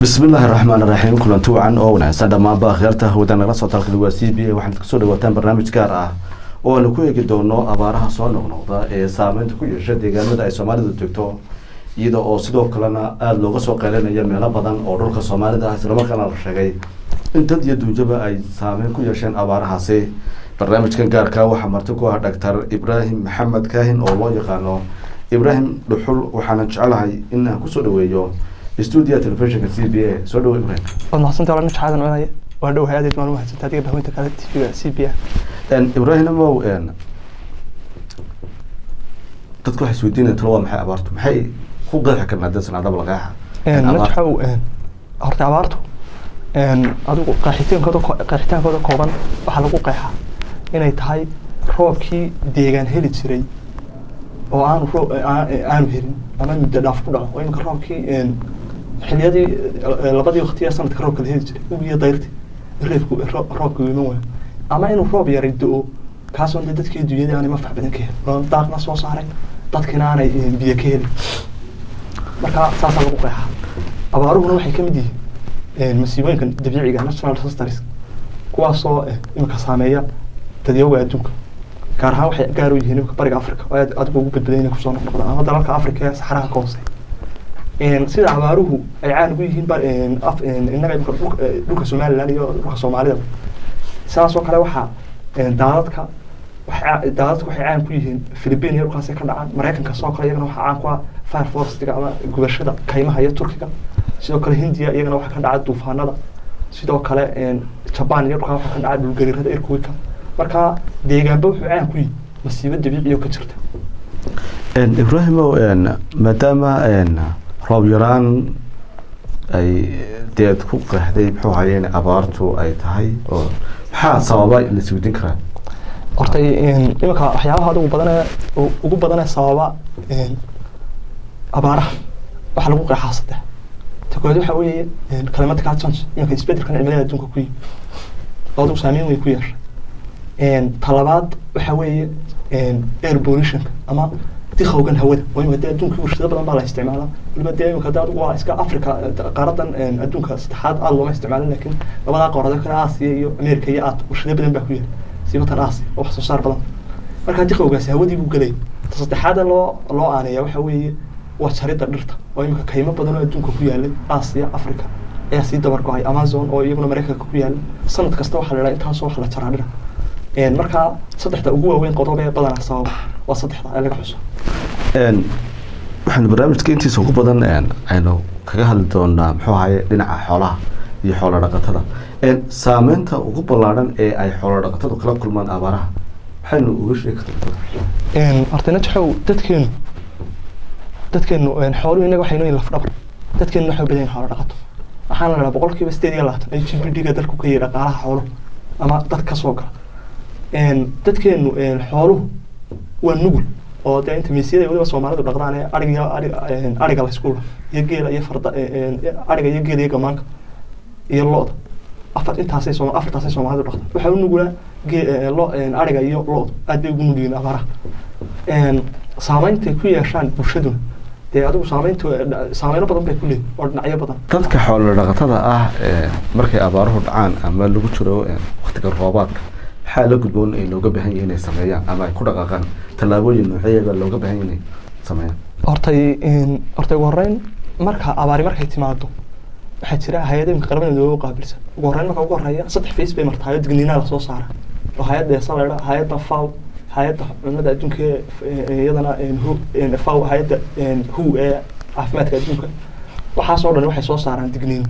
Bismillaahi raxmaan raxiim. Kulanti wacan oo wanaagsan dhammaanba akhyaarta hawada nagala soo talkani waa CBA. Waxaad kusoo dhawaataan barnaamij gaar ah oo aanu ku eegi doono abaaraha soo noqnoqda ee saameynta ku yeesha deegaanada ay Soomaalidu degto, iyada oo sidoo kalena aada looga soo qeylinaya meelo badan oo dhulka Soomaalida ah, islamarkaana la sheegay in dad iyo duunyaba ay saameyn ku yeesheen abaarahaasi. Barnaamijkan gaarka waxaa marti ku ah Doctor Ibraahim Maxamed Kaahin oo loo yaqaano Ibraahim Dhuxul. Waxaana jecelahay in aan kusoo dhaweeyo studio telefishinka CBA. Soo dhawo, Ibrahim. Waad mahadsantahay walaal Xaadan cunaya. Waa dhow hay-adeed maan umahadsantay adiga bahweynta kale TV-ga CBA. Ibraahim mow, dadku waxay isweydiinayaan talo waa maxay abaartu? Maxay ku qeexi karnaa dee sanadaba la qeexa? Najxow, horta abaartu adigu qeexitaankooda kooban waxaa lagu qeexaa inay tahay roobkii deegaan heli jiray oo aanu roob aanu helin ama muddo dhaaf ku dhaco, oo imika roobkii xiliyadii labadii waqtiya sanadka roobka la heli jiray, ugiyo dayrti, reebku roobka iman waayo, ama inuu roob yari do-o, kaasoo dee dadkii dunyada aanay manfac badan ka helin oo daaqna soo saaray, dadkina aanay biyo ka helin. Marka saasaa lagu qeexaa. Abaaruhuna waxay ka mid yihiin masiibooyinka dabiiciga, natural disasters, kuwaasoo imika saameeya dadyooga adduunka. Gaar ahaan waxay gaar u yihiin imika Bariga Africa oo aad adigu ugu badbaday inay kusoo noqnoqdaan, ama dalalka Africa ee saxaraha ka hooseeya. Sida abaaruhu ay caan ugu yihiin innaga imika dhulka Somaliland iyo dhulka Soomaalida, sidaas oo kale waxaa daadadka waxay caan ku yihiin Philippine iyo dhulkaasay ka dhacaan. Maraykanka sidoo kale iyagana waxaa caan ku ah fire forestiga ama gubashada kaymaha, iyo Turkiga sidoo kale. Hindiya iyagana waxaa ka dhaca duufaanada. Sidoo kale Jaban iyo dhulkaa waxaa ka dhaca dhulgariirada, earthquake. Marka deegaanba wuxuu caan ku yihi masiibo dabiici oo ka jirta. Ibraahimow, maadaama roob yaraan ay deed ku qeexday, muxuu ahaye in abaartu ay tahay oo maxaa sababa la isweydiin karaa? Horta iminka waxyaabaha adigu badanee ugu badanee sababa abaaraha waxaa lagu qeexaa saddex. Ta koowaad waxaa weeye climate change, iminka isbedelkan cimilada adduunka ku yimi oo adigu saameyn weyn ku yeeshay. Ta labaad waxaa weeye air pollutionka ama dikhowgan hawada, oo imika dee adduunka warshado badan baa la isticmaalaa. Waliba dee imika de adigu waa iska Africa, qaaradan adduunka saddexaad aada looma isticmaalin, laakiin labadaa qaaradood kale, Aasiya iyo America iyo aad warshado badan baa ku yaala, siibatan Aasiya oo wax soo saar badan. Markaa dikhowgaasi hawadii buu gelaya. Ta saddexaada loo aaneeya waxaa weeye waa jaridda dhirta, oo imika kaymo badan oo adduunka ku yaalay Aasiya, Africa ayaa sii dabar go-ay. Amazon oo iyaguna Maraykanka ku yaala, sanad kasta waxaa la idhaha intaasoo wax la jaraa dhira. Markaa saddexda ugu waaweyn qodob ee badanaa sababa waa saddexda ee laga xuso. Waxaanu barnaamijka intiisa ugu badan aynu kaga hadli doonaa, muxuu ahaye, dhinaca xoolaha iyo xoolo dhaqatada. Saameynta ugu ballaadhan ee ay xoolo dhaqatadu kala kulmaan abaaraha maxaynu uga sheegi kartaa? Horta Najxow, dadkeenu xooluhu innaga waxay noo yihin lafdhabar. Dadkeenu waxay badan yihin xoolo dhaqato. Waxaana la dhahaa 28% ay GDP-ga dalku ka yihi dhaqaalaha xooluhu ama dad ka soo gala. Dadkeenu xooluhu waa nugul, oo dee inta miisyada waliba Soomaalidu dhaqdaan ee ariga ariga la isku iyo geela iyo farda, ariga iyo geela iyo gamaanka iyo lo'da, afar intaasay Sooma afartaasay Soomaalidu dhaqdaan. Waxaa u nugulaa lo ariga iyo lo'du aad bay ugu nugul yihiin abaaraha. Saameyntaay ku yeeshaan bulshaduna dee adigu saameyno badan bay ku leeyihin oo dhinacyo badan. Dadka xoolo dhaqatada ah markay abaaruhu dhacaan ama lagu jiro waktiga roobaadka, maxaa la gudboon ay looga baahan yahay inay sameeyaan ama ay ku dhaqaaqaan? Tallaabooyin noocee baa looga baahan yahay inay sameeyaan? Hortay ugu horreyn marka abaari markay timaado, waxaa jira hay-ada imika Qaramada Midoobey u qaabilsan. Ugu horreyn, marka ugu horreeya, saddex phase bay martaayo digniinaa lasoo saara, oo hay-adda ESA la idhaa, hay-adda FAO, hay-adda cunnada adduunka ee iyadana FAO, hay-adda WHO ee caafimaadka adduunka. Waxaasoo dhan waxay soo saaraan digniino.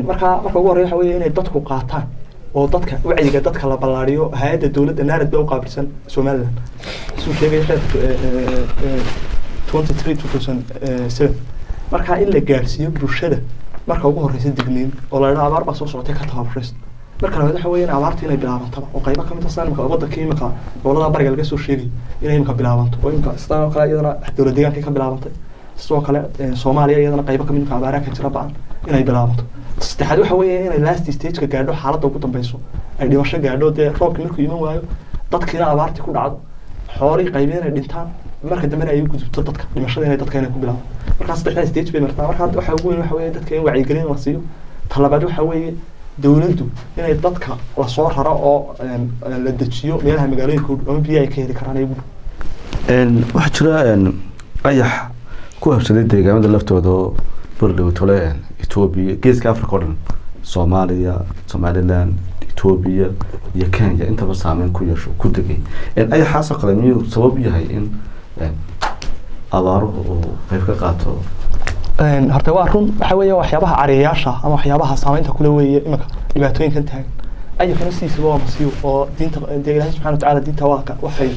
Marka ugu horreya waxa weeye inay dadku qaataan oo dadka wacyiga dadka la ballaariyo. Hay-adda dowladda NARAD baa u qaabilsan Somaliland, suu sheegay xeerka 23/2007. Marka in la gaarsiiyo bulshada marka ugu horeysa digniin oo la idhaha abaar baa soo socotay, ka tababaraysta. Marka labaad waxa weeye in abaarta inay bilaabantaba, oo qaybo kamid ah sida imika waddanka imika gobolada bariga laga soo sheegay inay imika bilaabanto, oo imika sidoo kale iyadana dowlad deegaankay ka bilaabantay. Sidoo kale Soomaaliya iyadana qaybo kamid imika abaaraha ka jira ba-an inay bilaabanto. Saddexaad waxa weeye inay last stage-ka gaadho, xaaladda ugu dambeyso ay dhimasho gaadho, dee roobkii markuu iman waayo, dadkiina abaartii ku dhacdo, xoolihii qaybi inay dhintaan, marka dambena ay u gudubto dadka dhimashada, inay dadka inay ku bilaabanto. Markaa saddexdaa stage bay martaa. Marka hadda waxa ugu weyn waxa weeye dadka in wacyigelin la siiyo. Talabaad waxa weeye dowladdu inay dadka lasoo raro oo la dejiyo meelaha magaalooyinka u dhow ama biyo ay ka heli karaan iyagu. Waxaa jira ayax ku habsaday deegaamada laftooda oo berdhowtole Etoobiya, Geeska Africa oo dhan, Soomaaliya, Somaliland, Etoobiya iyo Kenya intaba saameyn ku yeesho ku degay. Ayaxaasoo kale miyuu sabab u yahay in abaaruhu uu qayb ka qaato? Horta waa run, waxa weeye waxyaabaha cariyayaasha ama waxyaabaha saameynta kule weeye iminka dhibaatooyinkan taagan. Ayaxuna sidiisaba waa masiibo oo diinta dee Ilaahay subxana watacaala diinta waa ka waxay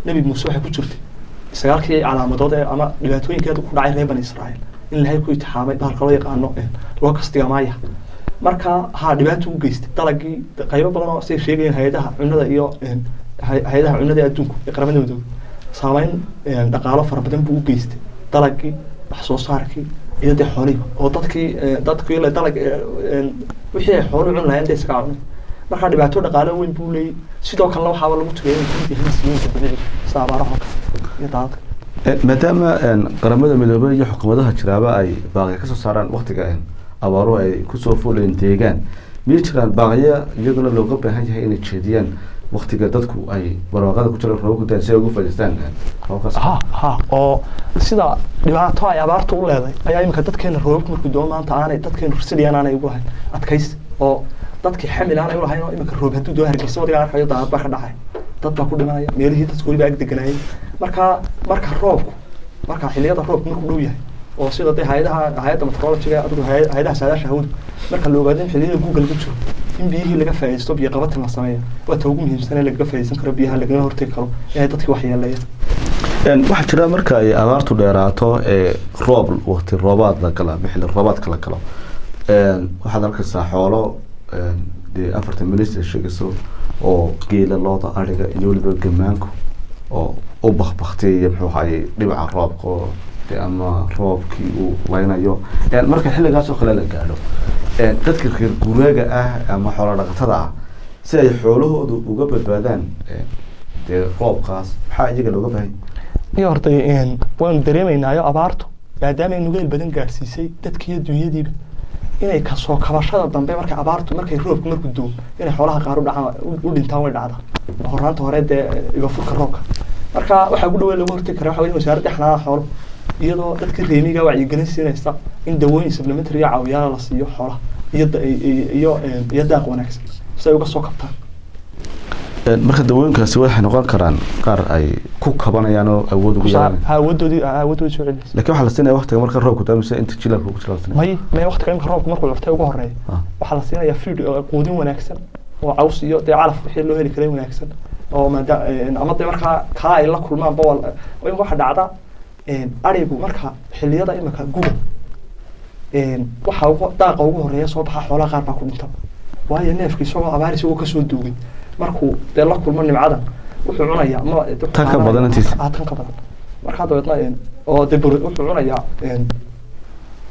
Nebi Muuse waxay ku jirtay sagaalkii calaamadood ee ama dhibaatooyinkeedu ku dhacay reer Bani Israa'iil in Ilaahay ku itixaamay bahalka loo yaqaano locust-iga maaya. Marka ha dhibaato u geystay dalagii qaybo badan oo siday sheegayeen hay-adaha cunnada iyo hay-adaha cunnada ee adduunku ee Qaramada Midoobay, saameyn dhaqaalo fara badan buu u geystay dalagii, wax soo saarkii iyo dee xoolihiiba, oo dadkii la dalag wixii ay xooluhu cuni lahayn dee isagaa cunay. Marka dhibaato dhaqaalo weyn buu leeyay. Sidoo kalena waxaaba lagu tugay inay kamid yahay masiibooyinka dabiiciga sida abaaraha oo kale iyo daadadka. Maadaama Qaramada Midoobay iyo xukuumadaha jiraaba ay baaqya kasoo saaraan waktiga abaaruhu ay kusoo fulayeen deegaan, miyay jiraan baaqya iyaguna looga baahan yahay inay jeediyaan waktiga dadku ay barwaaqada ku jiraan, roobabku daan, si ay uga faa'iidaystaan roobabkaas? Ha, oo sida dhibaato ay abaartu u leedahay ayaa iminka dadkeena roobabku markuu doo maanta aanay dadkeenu sidiyaan aanay ugu lahayn adkaysi oo dadkii xamil aanay ulahayn, oo iminka roob hadduu doo Hargeysa wadiga arkayo daadad baa ka dhacay, dad baa ku dhimanaya meelihii dadku weliba ag deganaayeen. Marka marka roobku marka xilliyada roobku markuu dhow yahay oo sida dee hay-adaha hay-adda meteorology-ga adigu hay-adaha saadaasha hawadu marka la ogaado in xilliyada guuga lagu jiro in biyihii laga faa'iidaysto, biyo qabatin la sameeyo, waa ta ugu muhiimsan ee lagaga faa'iidaysan karo biyaha, lagana hortegi karo inay dadkii waxyeeleeyaan. Waxaa jira marka ay abaartu dheeraato ee roob waqti roobaad la gala ama xilli roobaadka la galo, waxaad arkaysaa xoolo dee afartan minister sheegayso oo geela, looda, ariga iyo weliba gamaanku oo u bakbaktiyaya muxuu ahaayey dhinaca roobka oo dee ama roobkii uu leynayo. Marka xilligaas oo kale la gaadho, dadka reer guuraaga ah ama xoola dhaqatada ah, si ay xoolahoodu uga badbaadaan dee roobkaas, maxaa iyaga looga baahan? Iyo horta waanu dareemaynaayo abaartu maadaama ay nugeel badan gaadhsiisay dadkiiyo dunyadiiba, inay kasoo kabashada dambe markay abaartu markay roobku markuu doo inay xoolaha qaar u dhacaan u dhintaan way dhacdaa horaanta hore dee ibafurka roobka. Marka waxaa ugu dhaweyn lagu hortagi karaa waxa weeye wasaaradda xanaanada xoolo iyadoo dadka reemiga wacyigelin siinaysa in dawooyin supplementary caawiyaala la siiyo xoolaha iyo iyo daaq wanaagsan si ay uga soo kabtaan. Marka dawooyinkaasi waxay noqon karaan qaar ay ku kabanayaan oo awood ugu yeelanayaan. Ha, awooddoodii soo celinaysa. Laakiin waxaa la siinaya waqtiga marka roobku daa mise inta jiilaalka ku jira la siinaya? May, waqtiga imika roobku markuu curtay ugu horeeya waxaa la siinayaa feed oo quudin wanaagsan oo caws iyo dee calaf wixii loo heli karay wanaagsan oo maada ama dee markaa kaa ay la kulmaan ba imika waxaa dhacda arigu marka xilliyada imika guga waxa ugu daaqa ugu horeeya soo baxa xoolaha qaar baa ku dhinta, waayo neefki isagoo abaar isagoo kasoo duugay markuu dee la kulmo nimcadan wuxuu cunayaa ama Tan ka badan intiisa. Ah, tan ka badan. Markaa dabeedna oo dee wuxuu cunayaa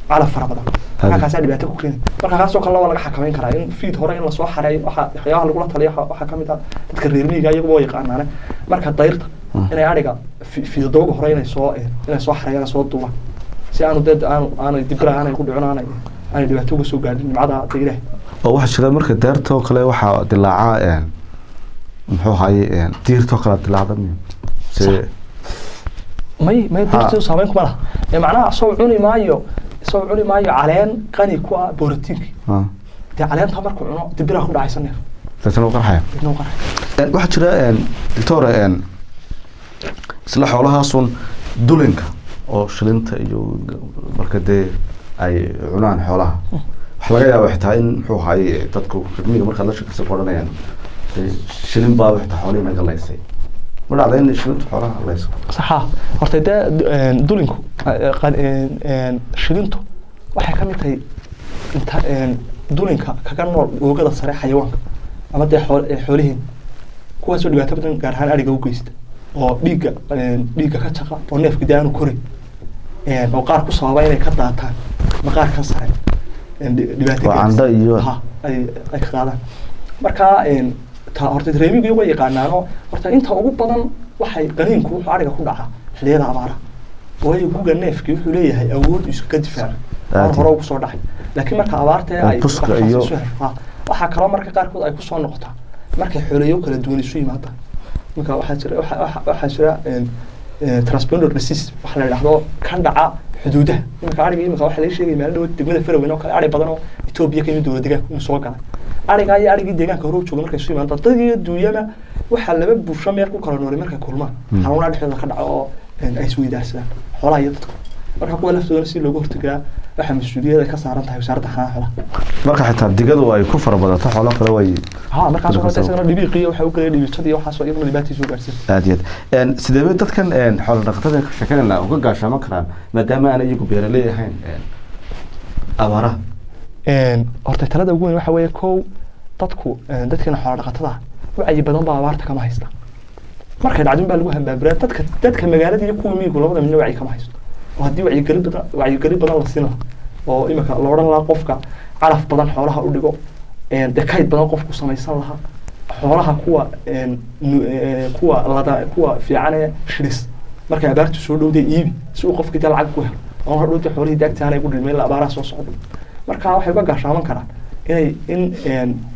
calaf fara badan. Markaa kaasaa dhibaato ku keenay. Marka kaasoo kalena waa laga xakameyn karaa in feed hore in lasoo xareeyo. Waxa waxyaabaha lagula taliyo waxaa kamid ah dadka reer miyiga iyaguba waa yaqaanaane marka dayrta inay ariga fiidooga hore inay soo xareeyaan, soo duubaan, si aanu dee aanu aanay dibira aanay ku dhicin, aanay dhibaato uga soo gaadhin nimcada de Ilaah. Oo waxaa jira marka deertoo kale waxaa dilaaca muxuu ahaye diirtoo kale dilaacda miyo se? Sax. May. Diirtu saameyn kuma laha. Ee macnaha isagoo cuni maayo caleen qani ku ah borotiinka. Dee caleenta markuu cuno dibiraa ku dhacaysa neef. Deetana wuu qarxaya. Deetna wuu qarxaya. Waxaa jira doctor isla xoolahaasun dulinka oo shilinta iyo marka dee ay cunaan xoolaha, waxaa laga yaaba xitaa in muxuu ahaye dadku reer miyiga markaad la sheekaysa ku odhanayaan dee shilin baaba xitaa xoolihii naga laysay. Ma dhacda in shilintu xoolaha layso? Saxa, horta dee dulinku shilintu waxay ka mid tahay inta dulinka kaga nool oogada sare xayawaanka ama dee xoolihiin, kuwaasoo dhibaato badan gaar ahaan ariga u geysta oo dhiigga ka jaqa oo neefka dee aanu korin oo qaar ku sababa inay ka daataan maqaarkan sare dhibaato Oo candho iyo- Ha, ay ka qaadaan. Marka ta horta reemigu iyagu way yaqaanaano. Horta inta ugu badan waxay qaniinku wuxuu ariga ku dhacaa xilliyada abaaraha. Waayo guga neefkii wuxuu leeyahay awood uu iskaga difaaco aan hore ugu soo dhacay, laakiin marka abaarta ay buska iyo waxaa kaloo marka qaarkood ay kusoo noqotaa markay xoolayo kala duwan isu yimaadaan. Marka waxaa jira transponder disease waxa la yidhaahdo ka dhaca xuduudaha. Iminka ariga, iminka waxaa laga sheegaya maalin dhawood degmada Faraweyne oo kale ari badan oo Etoobiya ka yimid dowlad deegaanka inuu soo galay. Arigaa iyo arigii deegaanka hore u jooga markay isu yimaadaan, dad iyo duunyana waxaa laba bulsho meel ku kala noolay markay kulmaan xanuunaa dhexdooda ka dhaco oo ay isweydaarsadaan xoolaha iyo dadku. Marka kuwa laftoodana si looga hortagaa waxaa mas-uuliyad ay ka saaran tahay Wasaaradda Xanaanada Xoolaha. Marka xitaa digadu ay ku fara badato xoolo kale way Ha, markaas oo kale isagana dhibiiqiyo waxa u gelaya dhibiiqadii, waxaasoo iyaduna dhibaatiisa u gaarsiin. Aad iyo aad. Sidee bay dadkan xoolo dhaqatada ka sheekanayna uga gaashaaman karaan maadaama aan iyagu beeraley ahayn abaaraha? Horta talada ugu weyn waxa weeye, kow, dadku dadkeena xoolo dhaqatada ah wacyi badan baa abaarta kama haysta. Markay dhacdin baa lagu hambaabiraa dadka magaalada iyo kuwa miyigu labada midna wacyi kama haysto. Oo haddii wacyigelin badan la siin lahaa oo imika la odhan lahaa qofka calaf badan xoolaha u dhigo, dee kayd badan qofku samaysan lahaa, xoolaha kuwa kuwa lada, kuwa fiican ee shiris markay abaartu soo dhowday iibi si uu qofkii dee lacag ku helo oo hadhowta xoolihii daagtaanay ku dhilmeen la abaaraha soo socda. Marka waxay uga gaashaaman karaan inay in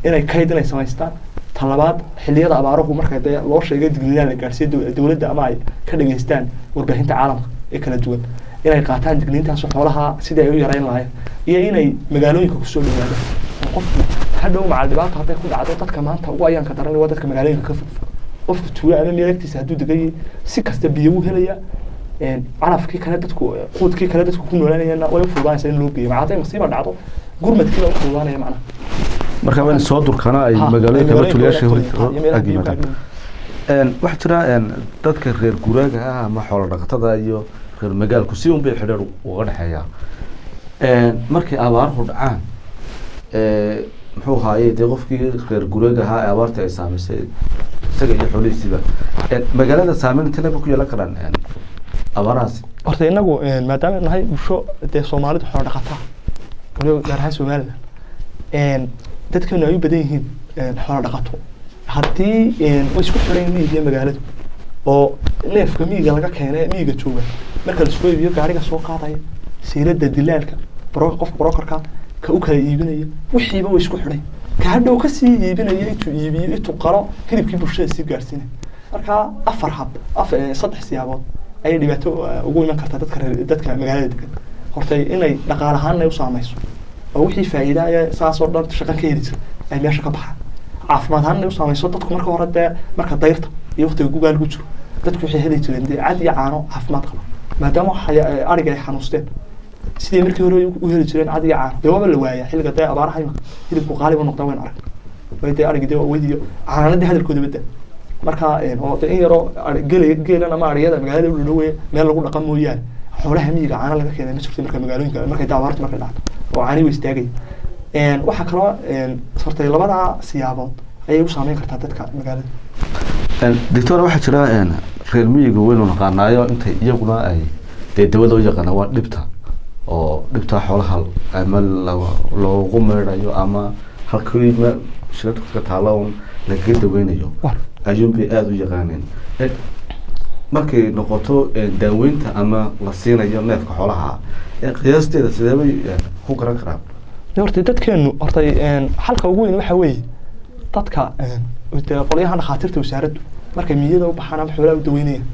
inay kayd inay samaystaan. Talabaad, xilliyada abaaruhu marka dee loo sheegay digniinaa la gaarsiiyo dowladda ama ay ka dhageystaan warbaahinta caalamka ee kala duwan, inay qaataan digniintaas xoolaha sidii ay u yareyn lahaayeen, iyo inay magaalooyinka kusoo dhawaadaan oo qofku hadhow macal dhibaata hadday ku dhacdo. Dadka maanta ugu ayaanka daran waa dadka magaalooyinka ka fogfog. Qofku tuulo ama meel agtiisa hadduu degan yahay, si kasta biyo u helaya, calafkii kale dadku, quudkii kale dadku ku noolaanayana way u fududaanaysaa in loo geeyo. Maca hadday masiiba dhacdo, gurmadkii baa u fududaanaya macnaha. Marka waa in soo durkana ay magaalooyinka ama tuulayaasha hor ag yimaadaan. Waxaa jira dadka reer guuraaga ah ama xoolo dhaqatada iyo reer magaalku si un bay xidhiir uga dhexeeyaa. Markay abaaruhu dhacaan, muxuu ahaaye, dee qofkii reer guuraaga ahaa ee abaarta ay saamaysay isaga iyo xoolihiisiiba, magaalada saameyn intee ku yeelan karaan abaarahaasi? Horta inagu maadaama nahay bulsho dee Soomaalidu xoolo dhaqataa, waliba gaar ahaan Somaliland dadkeenu ay u badan yihiin xoolo dhaqato, haddii way isku xiran miyiga iyo magaaladu oo neefka miyiga laga keenay miyiga jooga marka lasoo iibiyo, gaariga soo qaadaya, siirada dilaalka, qofka brokerka ka u kala iibinaya, wixiiba way isku xidhay. Ka hadhow kasii iibinaya intuu iibiyo, intuu qalo, hilibkii bulshada sii gaarsiinaya. Marka afar hab, saddex siyaabood ayay dhibaato ugu iman kartaa dadka reer dadka magaalada degan. Horta inay dhaqaale ahaan u saamayso oo wixii faa'iida ee saasoo dhan shaqan ka heli jira ay meesha ka baxaan. Caafimaad ahaan inay u saamayso, dadku marka hore dee marka dayrta iyo waqtiga gugaa lagu jiro dadku waxay heli jireen dee cad iyo caano caafimaad qaba. Maadaama ariga ay xanuusteen, sidii markii hore u heli jireen cad iyo caano dee waaba la waayaa. Xilliga dee abaaraha imika hilibku qaali buu noqdaa, wayn arag way dee arigi dee weydiyo caanadii hadalkooda badda. Marka oo dee in yaroo gele geelan ama ariyada magaalada u dhowe meel lagu dhaqan mooyaane, xoolaha miyiga caano laga keenay ma jirto. Marka magaalooyinka markay dee abaartu markay dhacdo oo caani way istaagaya. Waxaa kaloo horta labadaa siyaabood ayay u saameyn kartaa dadka magaalada. Doctor, waxaa jira reer miyiga weynu naqaanaayo intay iyaguna ay dee dawada u yaqaana waa dhibta, oo dhibta xoolaha ama loogu meedhayo ama halkii shiladka taalo un lagaga daweynayo ayuunbay aada u yaqaaneen. Markay noqoto daaweynta ama la siinayo neefka xoolaha, qiyaasteeda sidee bay ku garan karaan? Horta dadkeenu horta xalka ugu weyn waxa weeye dadka dee qolyahan dhakhaatiirta wasaaraddu markay miyada u baxaan ama xoolaha u daweynayaan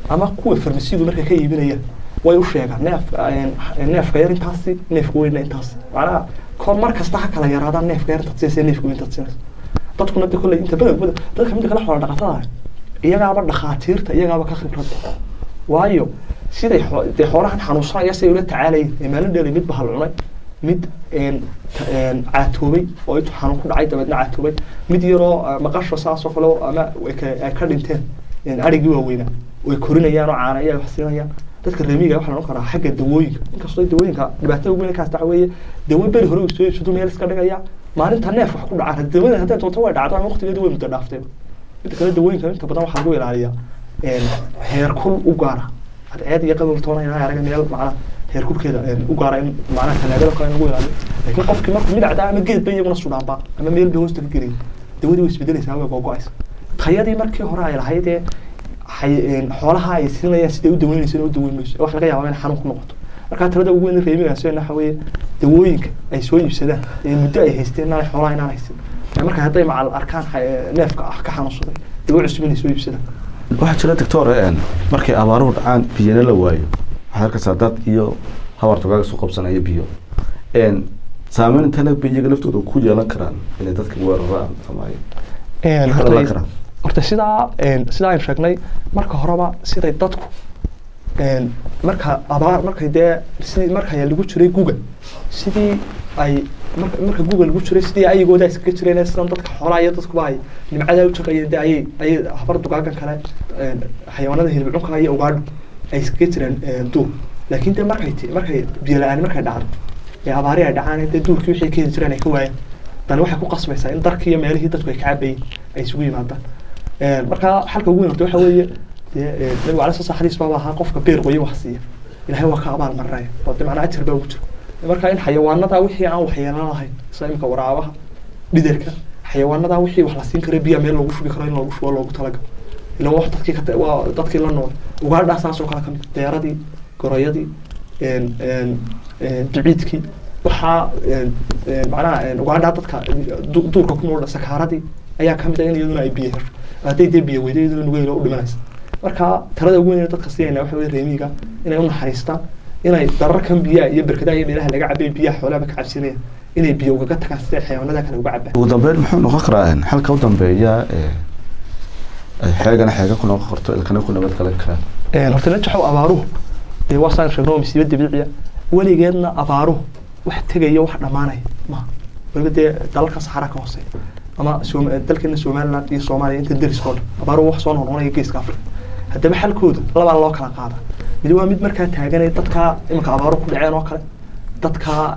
ama kuwa farmasidu markay ka iibinayaan, way u sheegaan neefka yar intaasi, neefka weynna intaasi. Macnaha kor mar kasta ha kala yaraadaan, neefka yar intaad siinaysa, neefka weyn intaad siinaysa. Dadkuna de kolley inta badan dadka midda kale xoola dhaqatada ah iyagaaba dhakhaatiirta iyagaaba ka khibrad, waayo siday dee xoolahan xanuunsanaya siday ula tacaalayeen ee maalin dheeri mid bahal cunay, mid caatoobay oo intuu xanuun ku dhacay dabeedna caatoobay, mid yaroo maqasho saasoo kale ama ay ka dhinteen arigii waaweynaa, way korinayaan oo caana ayaa wax siinayaan. Dadka reer miyiga waxaa la odhan karaa xagga dawooyinka, inkastoo dawooyinka dhibaatada ugu weyn kaas waxa weeye dawo beri hore uu soo iibsado meel iska dhigaya, maalinta neef wax ku dhacaan dawada hadday doonto way dhacdo ama waqtigeedu way muddo dhaaftay. Midda kale, dawooyinka inta badan waxaa lagu ilaaliyaa heerkul u gaara, cadceed iyo qabow toona inaa araga meel macnaha heerkulkeeda u gaara in macnaha talaagada kale in lagu ilaaliyo. Laakiin qofkii markuu midacda ama geed bay iyaguna sudhaanba ama meel bay hoosta ka gelaya, dawadii way isbedelaysaa, way googo-aysa tayadii markii hore ay lahayd ee Xoolaha ay siinayaan siday u daweynayso u daweyn mayso, wax laga yaabaa in xanuun ku noqoto. Marka talada ugu weyn reemigaas waxa weeye dawooyinka ay soo iibsadaan ee muddo ay haysteen inaanay xoolaha inaan haysan, marka hadday macal arkaan neefka ah ka xanuunsaday, dawo cusub inay soo iibsadaan. Waxaa jira, doctor, markay abaaruhu dhacaan biyana la waayo, waxaad arkaysaa dad iyo habar togaaga isu qabsanaya biyo. Saameyn intee le'eg bay iyaga laftooda ku yeelan karaan inay dadka weeraraan ama ay ka dhalan karaan? Horta sidaa aynu sheegnay marka horeba, siday dadku marka abaar markay dee sidii marka lagu jiray guga, sidii ay marka guga lagu jiray sidii ayagooda iskaga jireen, sidan dadka xoolaha iyo dadkuba ay nimcadaa u jaqayeen, dee ayay habar dugaagan kale, xayawaanada hilib cunka iyo ugaadhu ay iskaga jireen duur. Laakiin dee markay biyo la-aan markay dhacdo ee abaari ay dhacaan, dee duurkii wixii ka heli jireen ay ka waayeen, tani waxay ku qasbaysaa in darkii iyo meelihii dadku ay ka cabayeen ay isugu yimaadaan. Marka xalka ugu weyn horta waxa weeye dee nabigu alay sala xadiis baaba ahaa, qofka beer qoyan wax siiya Ilaahay waa ka abaal marinaya, oo de macnaa ajar baa ugu jira. Marka in xayawaanada wixii aan waxyeelan lahayn, sida imika waraabaha, dhidarka, xayawaanada wixii wax la siin karo, biya meel loogu shubi karo in loogu shubo loogu talagalo, ila wax dadkii ka waa dadkii la nool. Ugaadhaa saas oo kale kamid, deeradii, gorayadii, biciidkii, waxaa macnaha ugaadhaa dadka duurka ku nool, sakaaradii ayaa kamid ah, in iyaduna ay biyo hesho. Hadday dee biyo weydo, iyaduna nugeyl u dhimanaysa. Marka talada ugu weyn ee dadka siinayna waxa weye reemiga inay u naxariistaan, inay dararkan biyaha iyo berkadaha iyo meelaha laga cabay biyaha xoolahaba ka cabsinayaan inay biyo ugaga tagaan siday xayawaanada kale uga cabaan. Ugu dambeyn, muxuu noqon karaa xalka u dambeeya ee ay xeegana xeega ku noqon karto, ilkana ku nabad galan karaan? Horta najaxow, abaaruhu dee waa saan sheegno, waa masiibo dabiiciya. Weligeedna abaaruhu wax tegaya, wax dhammaanaya maha. Weliba dee dalalka saxara ka hooseeya ama dalkeena Somaliland iyo Soomaaliya inta deriska oo dhan, abaaruhu wax soo noqnoqonaya geeska Afrika. Haddaba xalkooda labaa loo kala qaadaa. Mid waa mid markaa taaganaya, dadka iminka abaaruhu ku dhaceen oo kale, dadka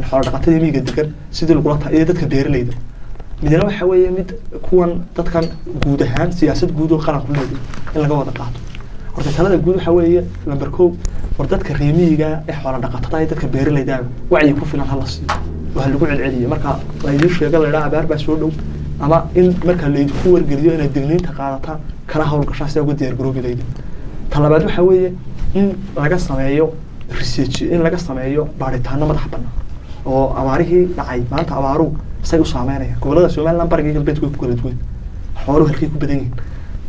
xoolo dhaqatada miyiga degan sidii lagula ta iyo dadka beeraleyda. Midna waxa weeye mid kuwan dadkan guud ahaan siyaasad guud oo qaranku leeyahay in laga wada qaato. Horta talada guud waxa weeye, lamber kow, war dadka reer miyiga ee xoola dhaqatada iyo dadka beeraleyda wacyi ku filan hala siiyo oo ha lagu celceliyo. Marka laydin sheego, la idhaha abaar baa soo dhow, ama in marka laydinku wargeliyo inaad digniinta qaadataan, kala hawlgashaan sidaa uga diyaar garoobi laydin. Ta labaad waxa weeye in laga sameeyo research, in laga sameeyo baaritaano madax bannaan oo abaarihii dhacay maanta abaaruhu say u saameynayaan gobolada Somaliland, bariga iyo galbeedku way ku kala duwan, xooluhu halkay ku badan yihiin,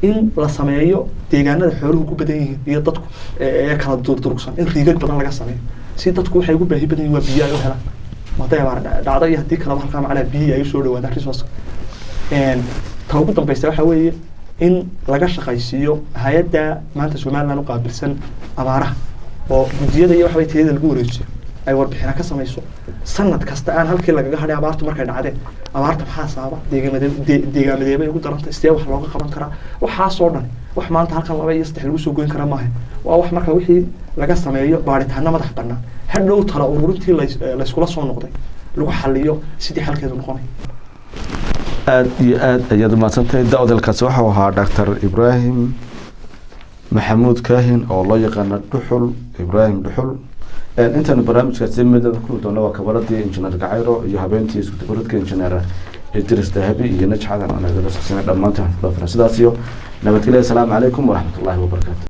in la sameeyo deegaanada xooluhu ku badan yihiin iyo dadku ee kala durdurugsan in riigag badan laga sameeyo, si dadku waxay ugu baahi badan yihiin waa biyo ay u helaan. Hadday abaar dhacdo iyo haddii kaleba, halkaa macnaha biyihii ay usoo dhawaadaan, resource. Ta ugu dambeysa waxa weeye in laga shaqaysiiyo hay-adda maanta Somaliland u qaabilsan abaaraha, oo guddiyada iyo waxaway tayada lagu wareejiyo, ay warbixina ka samayso sanad kasta aan halkii lagaga hadhay abaartu markay dhacdeen, abaarta maxaa sababa, deegaamadeebay ugu darantay, sidee wax looga qaban karaa. Waxaasoo dhan wax maanta halkan laba iyo saddex lagu soo goyn karaa maaha. Waa wax marka wixii laga sameeyo baaritaano madax bannaan, hadhow tala ururintii layskula soo noqday lagu xaliyo sidii xalkeedu noqonay. Aada iyo aada ayaad umahadsantahay. Da-odalkaasi waxau ahaa Doctor Ibraahim Maxamuud Kaahin oo loo yaqaano Dhuxul, Ibraahim Dhuxul. Intaanu barnaamijkaasi midnaba kulmi doono, waa kabaradii Injineer Gacayro iyo habeentii iskudabaradka Injineer Idris Dahabi iyo Najxadan oo nagala socsanay. Dhammaantiin waxaan kula filan sidaas iyo nabadgelya. Asalaamu calaykum waraxmat ullaahi wabarakaatu.